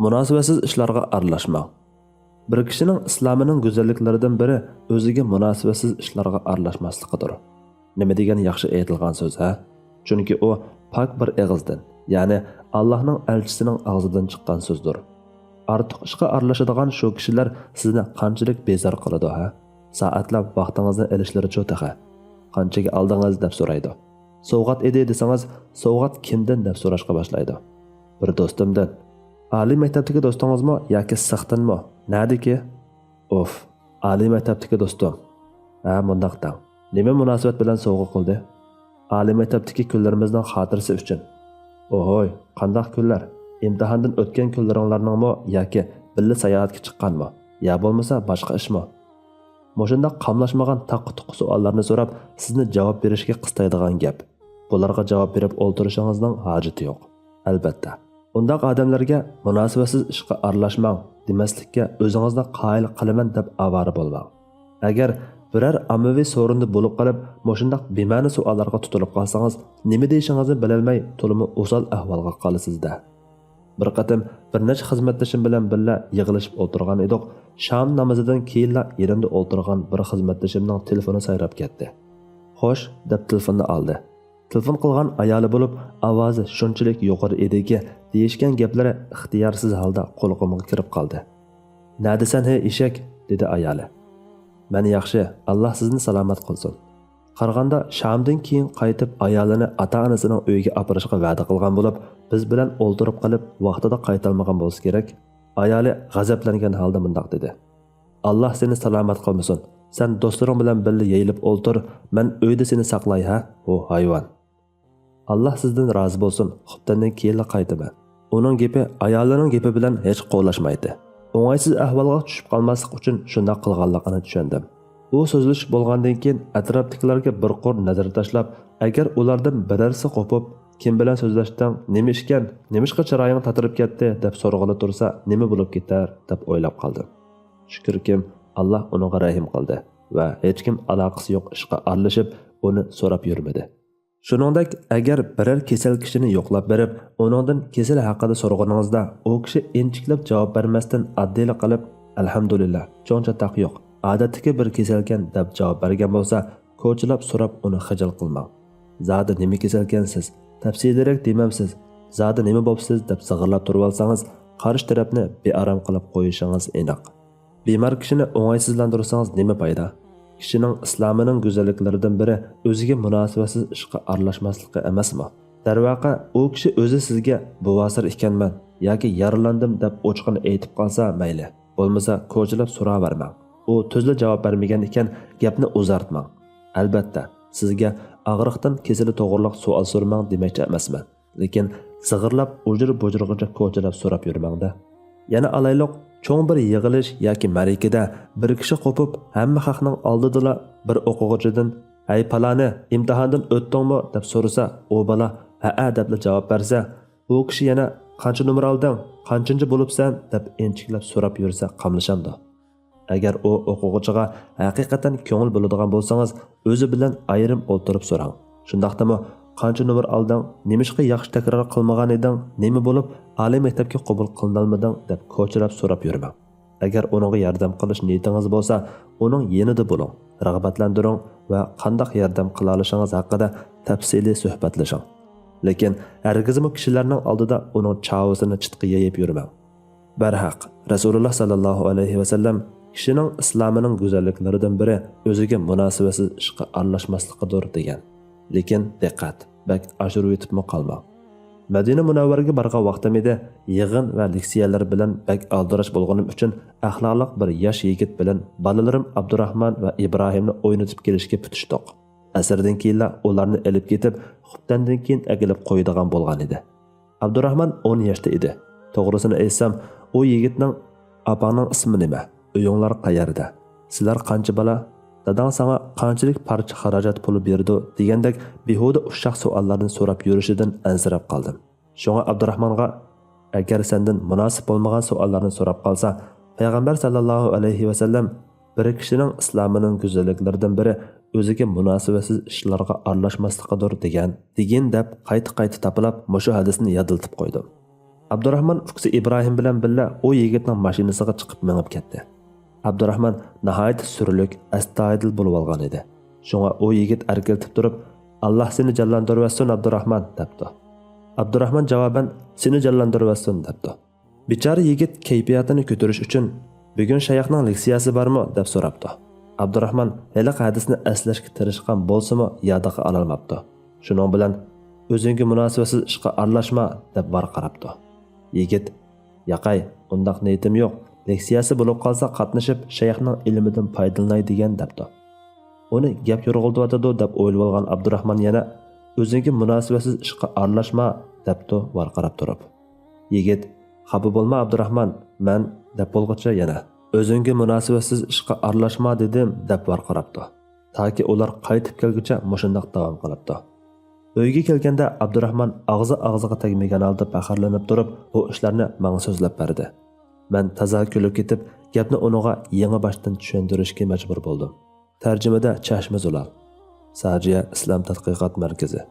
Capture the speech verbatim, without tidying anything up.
مۇناسىۋەتسىز ئىشلارغا ئارىلاشماڭ. بىر كىشىنىڭ ئىسلامىنىڭ گۈزەللىكلىرىدىن بىرى ئۆزىگە مۇناسىۋەتسىز ئىشلارغا ئارىلاشماسلىقىدۇر. نېمە دېگەن ياخشى ئېيتىلغان سۆز، ھە؟ چۈنكى ئۇ پاك بىر ئېغىزدىن، يەنى ئاللاھنىڭ ئەلچىسىنىڭ ئاغزىدىن چىققان سۆزدۇر. ئارتۇق ئىشقا ئارىلىشىدىغان شۇ كىشىلەر سىزنى قانچىلىك بىزار قىلىدۇ، ھە؟ سائەتلەپ ۋاقتىڭىزنى ئېلىشلىرىچۇ تېخى؟ قانچىگە ئالدىڭىز دەپ سورايدۇ. سوۋغات ئىدى دېسىڭىز، سوۋغات كىمدىن دەپ سوراشقا باشلايدۇ. بىر دوستۇمدىن. ئالىي مەكتەپتىكى دوستىڭىزمۇ ياكى سىختىنمۇ؟ نەدىكى؟ ئوف، ئالىي مەكتەپتىكى دوستۇم. ھە، مۇنداق دەڭ. نېمە مۇناسىۋەت بىلەن سوۋغا قىلدى؟ ئالىي مەكتەپتىكى كۈنلىرىمىزنىڭ خاتىرىسى ئۈچۈن. ئوھوي، قانداق كۈنلەر؟ ئىمتىھاندىن ئۆتكەن كۈنلىرىڭلارنىڭمۇ ياكى بىللە ساياھەتكە چىققانمۇ؟ يا بولمىسا باشقا ئىشمۇ؟ مۇشۇنداق قاملاشمىغان تاققا-تۇققا سوئاللارنى سوراپ، سىزنى جاۋاب بېرىشكە قىستايدىغان گەپ. بۇلارغا جاۋاب بېرىپ ئولتۇرۇشىڭىزنىڭ ھاجىتى يوق. ئەلبەتتە، ئۇنداق ئادەملەرگە مۇناسىۋەتسىز ئىشقا ئارىلاشماڭ دېمەسلىككە ئۆزىڭىزنى قايىل قىلىمەن دەپ ئاۋارە بولماڭ. ئەگەر بىرەر ئاممىۋى سورۇندا بولۇپ قېلىپ، مۇشۇنداق بىمەنە سوئاللارغا تۇتۇلۇپ قالسىڭىز، نېمە دېيىشىڭىزنى بىلەلمەي، تولىمۇ ئوسال ئەھۋالغا قالىسىز-دە. بىر قېتىم بىر نەچچە خىزمەتدىشىم بىلەن بىللە يىغىلىشىپ ئولتۇرغان ئىدۇق. شام نامىزىدىن كېيىنلا يېنىمدا ئولتۇرغان بىر خىزمەتدىشىمنىڭ تېلېفونى سايراپ كەتتى. خوش، دەپ تېلېفوننى ئالدى. تېلېفون قىلغان ئايالى بولۇپ، ئاۋازى شۇنچىلىك يۇقىرى ئىدىكى، دېيىشكەن گەپلىرى ئىختىيارسىز ھالدا قۇلىقىمغا كىرىپ قالدى. نەدىسەن ھەي ئېشەك؟ دېدى ئايالى. مەن ياخشى، ئاللا سىزنى سالامەت قىلسۇن. قارىغاندا شامدىن كېيىن قايتىپ ئايالىنى ئاتا-ئانىسىنىڭ ئۆيىگە ئاپىرىشقا ۋەدە قىلغان بولۇپ، بىز بىلەن ئولتۇرۇپ قېلىپ ۋاقتىدا قايتالمىغان بولسا كېرەك. ئايالى غەزەپلەنگەن ھالدا مۇنداق دېدى. ئاللا سېنى سالامەت قىلمىسۇن. سەن دوستلىرىڭ بىلەن بىللە يېيىلىپ ئولتۇر، مەن ئۆيدە سېنى ساقلاي ھە، ھۇ ھايۋان. ئاللا سىزدىن رازى بولسۇن، خوپتەندىن كېيىنلا قايتىمەن. ئۇنىڭ گېپى ئايالىنىڭ گېپى بىلەن ھېچ قولاشمايتتى. ئوڭايسىز ئەھۋالغا چۈشۈپ قالماسلىق ئۈچۈن شۇنداق قىلغانلىقىنى چۈشەندىم. ئۇ سۆزلىشىپ بولغاندىن كېيىن ئەتراپتىكىلەرگە بىر قۇر نەزەر تاشلاپ، ئەگەر ئۇلاردىن بىرەرسى قوپۇپ، كىم بىلەن سۆزلەشتىڭ، نېمە ئىشكەن، نېمىشقا چىرايىڭ تاتىرىپ كەتتى دەپ سورىغىلى تۇرسا نېمە بولۇپ كېتەر دەپ ئويلاپ قالدىم. شۈكۈركىم، ئاللا ئۇنىڭغا رەھىم قىلدى ۋە ھېچكىم ئالاقىسى يوق ئىشقا ئارىلىشىپ ئۇنى سوراپ يۈرمىدى. شۇنىڭدەك، ئەگەر بىرەر كېسەل كىشىنى يوقلاپ بېرىپ، ئۇنىڭدىن كېسىلى ھەققىدە سورىغىنىڭىزدا، ئۇ كىشى ئىنچىكىلەپ جاۋاب بەرمەستىن ئاددىيلا قىلىپ، ئەلھەمدۇلىللا، چوڭ چاتاق يوق، ئادەتتىكى بىر كېسەلكەن دەپ جاۋاب بەرگەن بولسا، كوچىلاپ سوراپ ئۇنى خىجىل قىلماڭ. زادى نېمە كېسەلكەنسىز؟ تەپسىلىيرەك دېمەمسىز؟ زادى نېمە بوپسىز دەپ زىغىرلاپ تۇرۇۋالسىڭىز، قارشى تەرەپنى بىئارام قىلىپ قويۇشىڭىز ئېنىق. بىمار كىشىنى ئوڭايسىزلاندۇرسىڭىز نېمە پايدا؟ كىشىنىڭ ئىسلامىنىڭ گۈزەللىكلىرىدىن بىرى ئۆزىگە مۇناسىۋەتسىز ئىشقا ئارىلاشماسلىقى ئەمەسمۇ؟ دەرۋەقە، ئۇ كىشى ئۆزى سىزگە بىۋاسىتە ئىكەنمەن ياكى يارىلاندىم دەپ ئوچۇقىنى ئېيتىپ قالسا مەيلى، بولمىسا كوچىلاپ سوراۋەرمەڭ. ئۇ تۈزلا جاۋاب بەرمىگەن ئىكەن، گەپنى ئۇزارتماڭ. ئەلبەتتە، سىزگە ئاغرىقتىن كېسىلى توغرىلىق سوئال سورىماڭ دېمەكچى ئەمەسمەن. لېكىن زىغىرلاپ، ئۇجۇر-بۇجۇرغىچە كوچىلاپ سوراپ يۈرمەڭدە. يەنە ئالايلۇق، چوڭ بىر يىغىلىش ياكى مەرىكىدە بىر كىشى قوپۇپ، ھەممە خەقنىڭ ئالدىدىلا بىر ئوقۇغۇچىدىن، ھەي پالانى، ئىمتىھاندىن ئۆتتۈڭمۇ دەپ سورىسا، ئۇ بالا ھەئە دەپلا جاۋاب بەرسە، ئۇ كىشى يەنە قانچە نومۇر ئالدىڭ، قانچىنچى بولۇپسەن دەپ ئىنچىكىلەپ سوراپ يۈرسە قاملىشامدۇ؟ ئەگەر ئۇ ئوقۇغۇچىغا ھەقىقەتەن كۆڭۈل بۆلىدىغان بولسىڭىز، ئۆزى بىلەن ئايرىم ئولتۇرۇپ سوراڭ. شۇنداقتىمۇ، قانچە نومۇر ئالدىڭ، نېمىشقا ياخشى تەكرار قىلمىغان ئىدىڭ، نېمە بولۇپ ئالىي مەكتەپكە قوبۇل قىلىنالمىدىڭ دەپ كوچىلاپ سوراپ يۈرمەڭ. ئەگەر ئۇنىڭغا ياردەم قىلىش نىيىتىڭىز بولسا، ئۇنىڭ يېنىدا بولۇڭ، رىغبەتلەندۈرۈڭ ۋە قانداق ياردەم قىلالىشىڭىز ھەققىدە تەپسىلىي سۆھبەتلىشىڭ. لېكىن ھەرگىزمۇ كىشىلەرنىڭ ئالدىدا ئۇنىڭ چاۋىسىنى چىتقا يېيىپ يۈرمەڭ. بەرھەق، رەسۇلۇللا ساللاللاھۇ ئەلەيھى ۋەسەللەم، كىشىنىڭ ئىسلامىنىڭ گۈزەللىكلىرىدىن بىرى ئۆزىگە مۇناسىۋەتسىز ئىشقا ئارىلاشماسلىقىدۇر، دېگەن. لېكىن دىققەت، بەك ئاشۇرۇۋېتىپمۇ قالماڭ. مەدىنە مۇنەۋۋەرىگە بارغان ۋاقتىم ئىدى، يىغىن ۋە لېكسىيەلەر بىلەن بەك ئالدىراش بولغىنىم ئۈچۈن، ئەخلاقلىق بىر ياش يىگىت بىلەن بالىلىرىم ئابدۇراخمان ۋە ئىبراھىمنى ئوينىتىپ كېلىشكە پۈتۈشتۇق. ئەسىردىن كېيىنلا ئۇلارنى ئېلىپ كېتىپ، خوپتەندىن كېيىن ئەكېلىپ قويىدىغان بولغان ئىدى. ئابدۇراخمان ئون ياشتا ئىدى. توغرىسىنى ئېيتسام، ئۇ يىگىتنىڭ «ئاپاڭنىڭ ئىسمى نېمە؟ ئۆيۈڭلار قەيەردە؟ سىلەر قانچە بالا؟ داداڭ ساڭا قانچىلىك پارچە خىراجەت پۇلى بېرىدۇ؟» دېگەندەك بىھۇدە ئۇششاق سوئاللارنى سوراپ يۈرۈشىدىن ئەنسىرەپ قالدىم. شۇڭا ئابدۇراخمانغا، «ئەگەر سەندىن مۇناسىپ بولمىغان سوئاللارنى سوراپ قالسا، پەيغەمبەر ساللاللاھۇ ئەلەيھى ۋەسەللەم، بىر كىشىنىڭ ئىسلامىنىڭ گۈزەللىكلىرىدىن بىرى ئۆزىگە مۇناسىۋەتسىز ئىشلارغا ئارىلاشماسلىقىدۇر دېگەن، دېگىن» دەپ قايتا-قايتا تاپىلاپ مۇشۇ ھەدىسنى يادلىتىپ قويدۇم. ئابدۇراخمان ئۇكىسى ئىبراھىم بىلەن بىللە ئۇ يىگىتنىڭ ماشىنىسىغا چىقىپ مېڭىپ كەتتى. ئابدۇراخمان ناھايىتى سۈرلۈك، ئەستايىدىل بولۇۋالغان ئىدى. شۇڭا ئۇ يىگىت ئەركىلىتىپ تۇرۇپ، «ئاللا سېنى جانلاندۇرۇۋەتسۇن، ئابدۇراخمان» دەپتۇ. ئابدۇراخمان جاۋابەن، «سېنى جانلاندۇرۇۋەتسۇن» دەپتۇ. بىچارە يىگىت كەيپىياتىنى كۆتۈرۈش ئۈچۈن، «بۈگۈن شەيخنىڭ لېكسىيەسى بارمۇ؟» دەپ سوراپتۇ. ئابدۇراخمان ھېلىقى ھەدىسنى ئەسلەشكە تىرىشقان بولسىمۇ، يادىغا ئالالماپتۇ. شۇنىڭ بىلەن، «ئۆزۈڭگە مۇناسىۋەتسىز ئىشقا ئارىلاشما» دەپ ۋارقىراپتۇ. يىگىت، «ياقەي، ئۇنداق نىيىتىم يوق، لېكسىيەسى بولۇپ قالسا قاتنىشىپ، شەيخنىڭ ئىلمىدىن پايدىلىناي دېگەن» دەپتۇ. ئۇنى گەپ يورغىلىتىۋاتىدۇ دەپ ئويلىۋالغان ئابدۇراخمان يەنە، «ئۆزۈڭگە مۇناسىۋەتسىز ئىشقا ئارىلاشما» دەپتۇ ۋارقىراپ تۇرۇپ. يىگىت، «خاپا بولما، ئابدۇراخمان، مەن» دەپ بولغۇچە يەنە، «ئۆزۈڭگە مۇناسىۋەتسىز ئىشقا ئارىلاشما دېدىم» دەپ ۋارقىراپتۇ. تاكى ئۇلار قايتىپ كەلگۈچە مۇشۇنداق داۋام قىلىپتۇ. ئۆيگە كەلگەندە ئابدۇراخمان ئاغزى ئاغزىغا تەگمىگەن ھالدا پەخىرلىنىپ تۇرۇپ، بۇ ئىشلارنى ماڭا سۆزلەپ بەردى. مەن تازا كۈلۈپ كېتىپ، گەپنى ئۇنىڭغا يېڭى باشتىن چۈشەندۈرۈشكە مەجبۇر بولدۇم. تەرجىمىدە چەشمە زۇلال. ساجىيە ئىسلام تەتقىقات مەركىزى.